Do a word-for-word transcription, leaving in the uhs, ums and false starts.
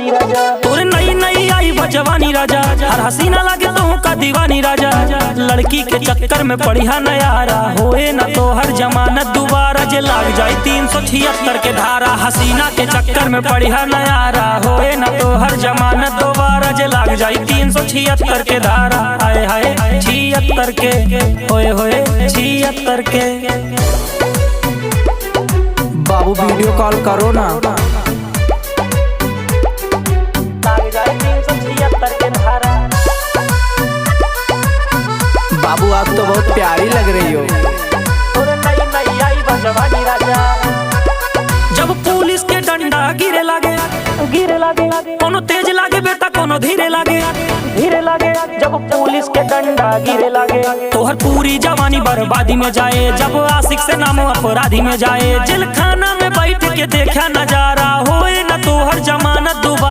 तोरे नई नई आई बा जवानी राजा, हर हसीना लागे तोहका दीवानी राजा। लड़की के चक्कर में पड़िहा न यारा, होए न तोहर जमानत दोबारा। जे लाग जाई तीन सौ छिहत्तर के धारा, हसीना के चक्कर में पड़िहा न यारा, होए न तोहर जमानत दोबारा। जे लाग जाई तीन सौ छिहत्तर के धारा, हाय हाय छिहत्तर के, होए होए छिहत्तर के। बाबू, वीडियो कॉल करो ना। लाग जाए तीन सौ छिहत्तर के धारा। बाबू, आप तो बहुत प्यारी लग रही हो। तोरे नई नई आई बा जवानी राजा। जब पुलिस के डंडा गिरे लागे, गिरे लागे, कोनो तेज लागे बेटा, कोनो धीरे लागे, धीरे लागे। जब पुलिस के डंडा गिरे लागे, तोहर पूरी जवानी बर्बादी में जाए। जब आशिक से नाम अपराधी में जाए, जेल खाना में बैठ के देखा नजारा, होए न तोहर जमानत दोबारा।